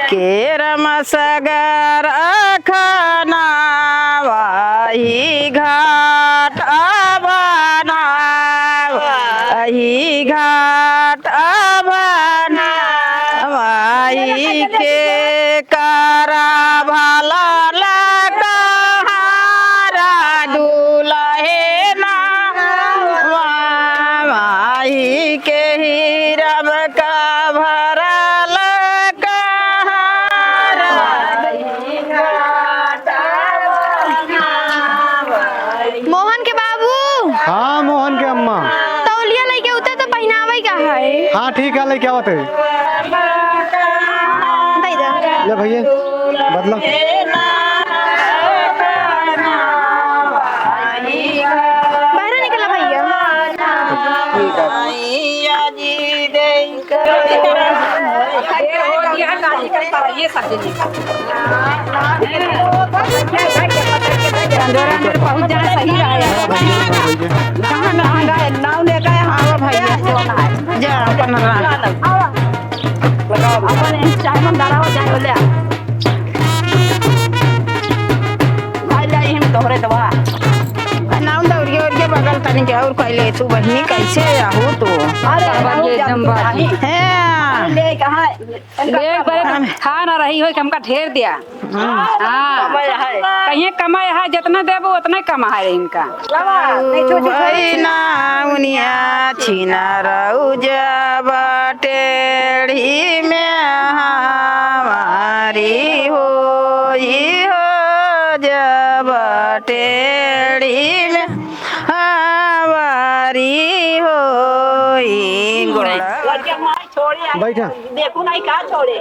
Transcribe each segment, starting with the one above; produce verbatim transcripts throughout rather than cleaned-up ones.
केरम सगर अखना वाही घाट अबना वाही घाट अबना वाही के करा भला लकहारा दुलहे ना माई के हीरम का भरल कहारा। मोहन के बाबू। हाँ, मोहन के अम्मा। तौलिया लइके उते तो पहिनावे का है। हाँ, ठीक है, लइके आवत है। दे दे। ले भैया, बदला। बाहर निकला भैया। ठीक है। ये सब दे दे। चंदोरा में पहुंच जाए, सही रहे। कहाँ ना गए, नाव ले गए, हाँ भैया, जो ना है। जा, अपन रहा। अपन इंस्टाग्राम डाला हो जाए, बोले। भाई, लाई हम तोहरे दवा। नाव दौड़िए, उड़िए बगल तनी के और कहले, तू बहिनी कैसे आहू तू? अरे, अरे, बहुत एकदम जल्दी बात। आई। हैं। ले, कहाँ? ले, पहले तो हम खा ना रही हो कि हमका ढेर दिया। हाँ। हाँ। कमाई है। कहिए कमाई है, जितना देबो उतना ही कमाई है इनका। लावा, नहीं, छोटी, छोटी। है ना उनिया छिना रहू जब टेढ़ी में हमारी होई हो जब टेढ़ी में हमारी होई गोड़ा। बैठा। देखू नहीं का छोड़े।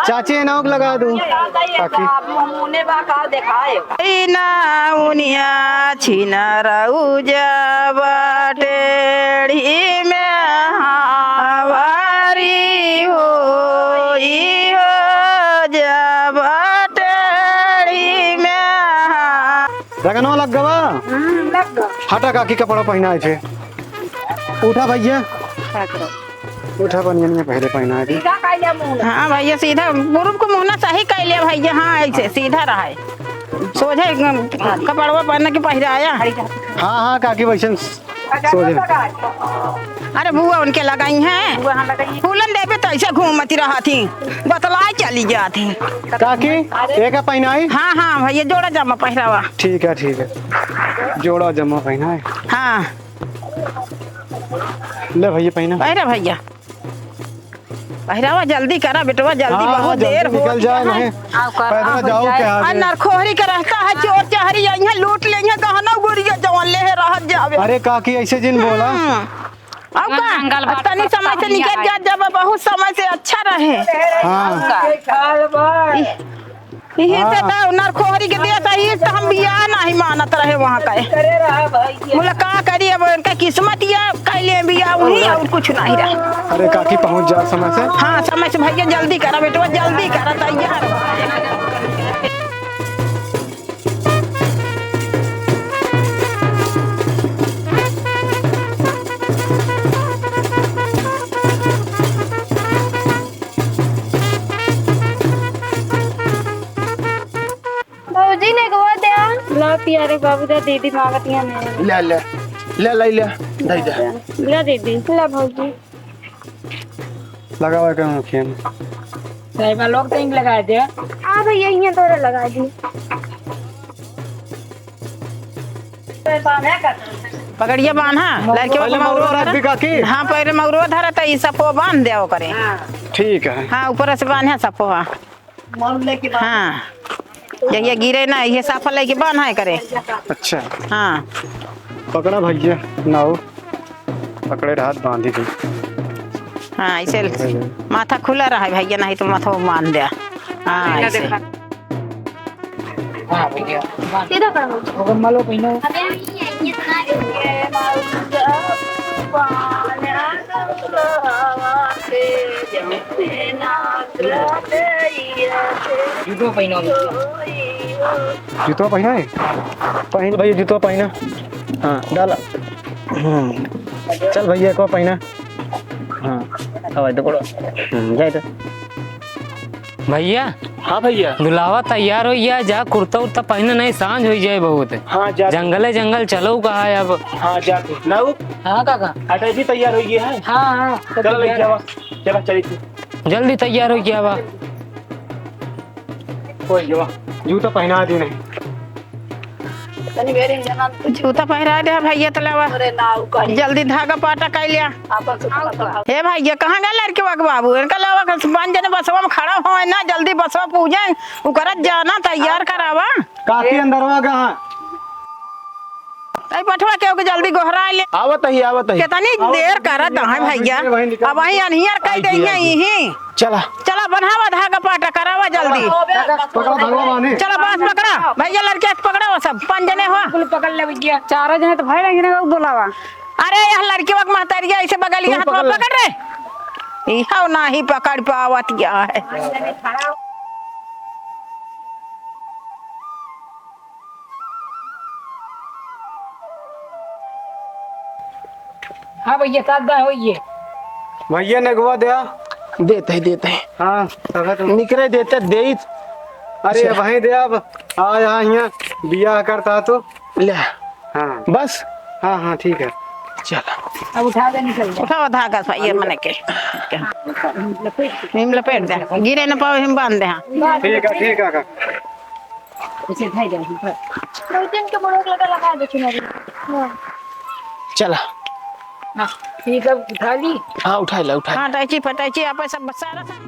चाची, एनाउक लगा दू। काकी। मुने बा का देखाए। ई ना उनिया छिना रहू जब टेढ़ी में हमारी होई हो जब टेढ़ी में। रगनवा लग गवा? हम्म, लग गवा। हटा काकी, कपड़ा पहिनाए थे। उठा भैया। उठा बनियनिया पहले पहिनाए दे। सीधा कइले मुंह। हाँ भैया, सीधा पुरुब को मुंह ना सही कइले भैया। हाँ, ऐसे सीधा रहे, सोझे कपड़वा पहन के पहिराया। हाँ, हाँ, काकी वैसन सोझे। अरे बुआ उनके लगाई हैं। बुआ हाँ लगाई हैं। फूलन देवे तो ऐसे घूमती रहत ही, बतलाए चली जात ही। काकी, एक पहिनाई? हाँ, हाँ भैया, जोड़ा जामा पहिरावा। ठीक है, ठीक है, जोड़ा जामा पहिनाई। हाँ। ले भैया, पहिना। पहिरा भैया, पहिरावा, जल्दी करा बेटवा, जल्दी, हाँ, बहुत जल्दी देर हो निकल जाए, गया है। नहीं। आओ कर, पैदल आओ, जाओ जाए। क्या आ और गए? नरखोहरी के रहता है, चोर चहरी आई है, लूट ले है, गहना गुरिया जवन ले है, रहत जावे। अरे काकी, ऐसे जिन बोला। हम्म। और का? नंगल बात तनी सब समय से बढ़िया निकल है। जा, जब बहुत समय से अच्छा रहे। हाँ। का? इही से हाँ। तो नरखोहरी के देश, इही से हम बियाह नहीं मानत रहे वहाँ का। बोला का करी, अब उनका किस्मत ये कइले बियाह वही, और कुछ नहीं रहा। अरे काकी, पहुँच जा समय से। हाँ, समय से भैया, जल्दी करा बेटवा, जल्दी करा, तैयार हो। भौजी, नेगवा द्या। ला पियारे बाबू, द्या, दीदी मांगत ही हमें। ले, ले, ले, ले, ले, दे दे। ला दीदी। ला भौजी। लगावा के मुखिया में। साहिबा लोग तो इंक लगा दे। आ भैया, यहाँ तोरा लगा दी। पगड़िया बांधा, लड़के पहले मौरो मौरो धरा। धरा दी काकी। हाँ, पहले मौरो धरा, तो ई सफो बांध दे ओकरे। ठीक है। हाँ, ऊपर से बांधे सफो, हाँ। हाँ, जहिया गिरे ना, ये साफा लेके बांधा है करे। अच्छा। हाँ। पकड़ा भैया, ना हो। पकड़े रहत बांधी थी। हाँ, ऐसे माथा खुला रहा है भैया, नहीं तो माथा बांध दे। हाँ, ऐसे। सीधा करो। जूतो पहनो। जूतो पहना है? पहन भैया, जूतो पहना। हाँ, डाला। हम्म। चल भैया, को पहना। हाँ, हवा तो पड़ो। हम्म, जाए तो। भइया। हाँ भइया। दुलावा तैयार होइ गया, जा कुर्ता उर्ता पहिने, नहीं साँझ होइ जाए बहुत। हाँ, जा। जंगले जंगल चलो कहा है अब। हाँ, जा तू। ना उ-, हाँ काका। अटैची तैयार होइ गया है। हाँ, हाँ, सब चलो, ले तैयार जावा। है। चला, चली तू। जल्दी तैयार होइ गया बा। होइ गया बा। जूता पहिना दी नहीं। तनी बेरी में जना कुछ जूता पहिरा दे भइया, त लावा। अरे ना, उ कहीं। जल्दी धागा पाटा कइ लिया। आपन से पता हे भइया, कहाँ गए लड़के के बाबू? इनका लावा, पाँच जने बसवा में खड़ा होइ ना, जल्दी बसवा पूजे, उकरत जाना, तैयार करावा। काकी अंदरवा कहाँ? अरे पठवा के ओके जल्दी गोहरा ले। आवत ही, आवत ही। कितनी देर करत हैं भइया। अब वहीं अनहियर कइ देइहैं यहीं। चला। चला, बन्हावा धागा पाटा, करावा जल्दी। पकड़ा, धागा बांधे। चला, बस पकड़ा। भइया, लड़के के पकड़ा, वो सब पाँच जने हुआ। कुल पकड़ ले भइया। चारों जने तो भइल रही ना, वो बोलावा। अरे, यह लड़के वक महतरिया ऐसे बगलिया तू हाथ में पकड़ ले। पकड़ रे। इहो नाही पकड़ पावत या है। हाँ भइया, सात दाएँ होइए। भइया, नेगवा द्या। देत है, देत है। हाँ, तबे तो। निकरे देते, देइत। अरे, अच्छा। वहीं द्या अब। आ, यहाँ, यहाँ बियाह करता तो। ले। हाँ। बस? हाँ, हाँ, ठीक है। चला। अब उठा दे, निकल जा। उठावा धागा सा, ये मने के। हिम लपेट दे। गिरे न पावे, हिम बांध दे, हाँ। ठीक है, ठीक है, का। उसे उठाई दे, हाँ। दो तीन के मुड़ोक लगा, लगा दे चुनरी। हाँ। चला। हाँ, ये सब उठा ली। हाँ, उठा ला, उठा ला। हाँ, टैची, पटैची, आप सब सारा सा-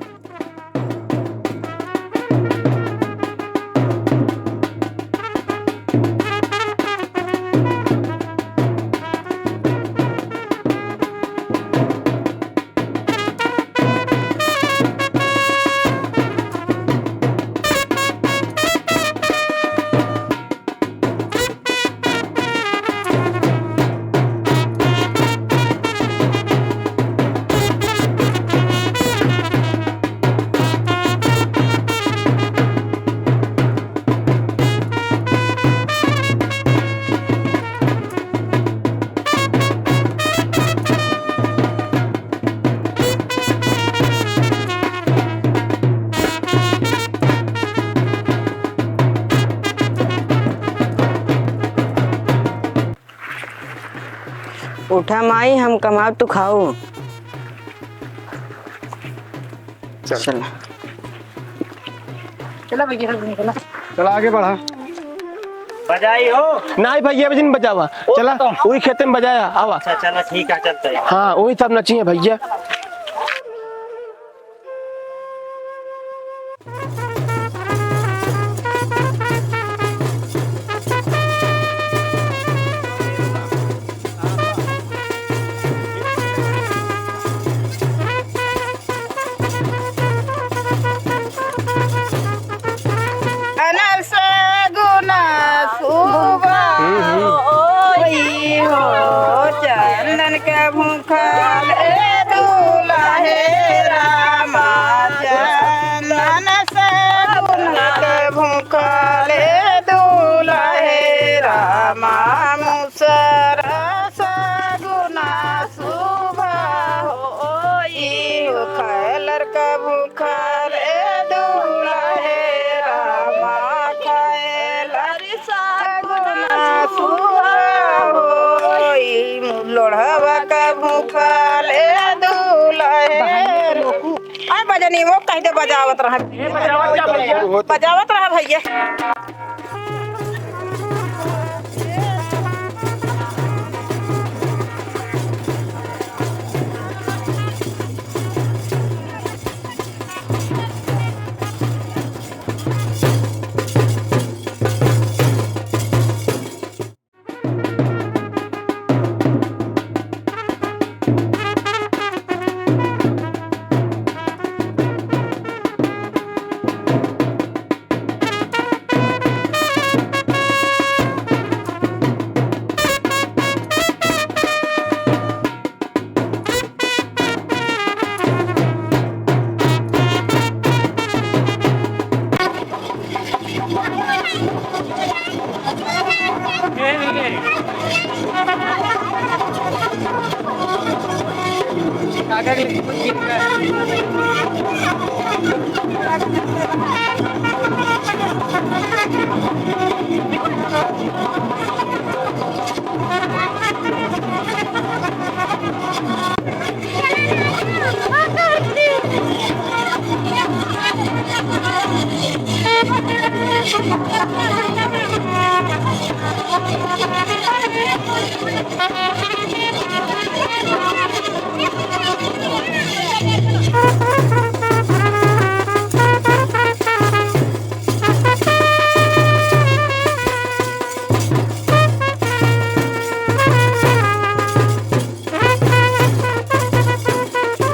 उठा माई, हम कमाब, तू खाऊ। चल। चला। चला भइया, चला, चला। चला, आगे बढ़ा। बजाई हो। नाहीं भइया, अभी जिन बजावा। ओ, चला, तो। वही खेते में बजाया, आवा। अच्छा, चला, ठीक है, चलते हैं। हाँ, वही सब नचिए भइया। अनर सगुन सुभ होई हो, चंदन के भूखल ए दुलहे रामा, चंदन सगुन के भूखल ए दुलहे रामा, मुसरा सगुन सुभ होई हो, खैलर के भूखल ए दुलहे रामा, खैलर सगुन सुभ होई, लोढ़वा के भूखल ए दुलहे। आ बजनी वो कह दे बजावत रहा। बजावत रहा भइया।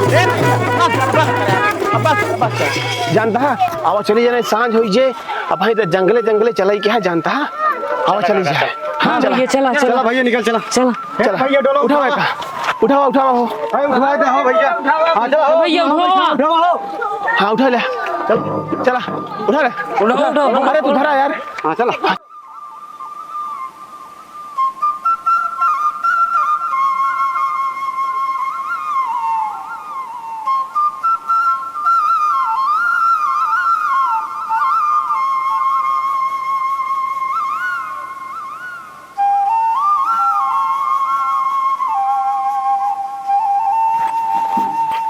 ए, बस, बस, बस, बस, बस। जानता है, आवा चली जाए, सांझ होई जे, अब भाई तो जंगले जंगले चलाई के है, जानता है, आवा चली जाए। हाँ, चला। भैया, चला, चला। चला भैया, निकल, चला। चला। ए, चला। भैया, डोलो, उठावा उठावा। का? उठावा, उठावा हो। अरे, उठा दे हो भैया। हाँ, चला हो। भैया, उठावा। उठावा हो। हाँ, उठा ले। चल, चला। उठा ले। उठावा, उठावा। अरे, तू धरा यार। हाँ, चला।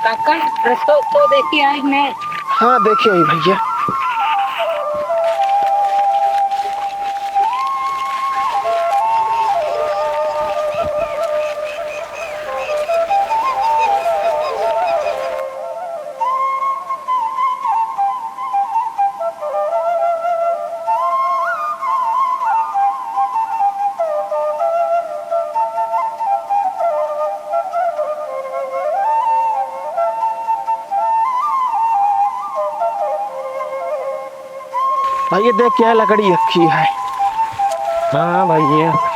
काका, रस्तो तो देखी आई मैं। हाँ, देखी आई भैया। भैया देख, क्या लकड़ी रखी है। हाँ भैया।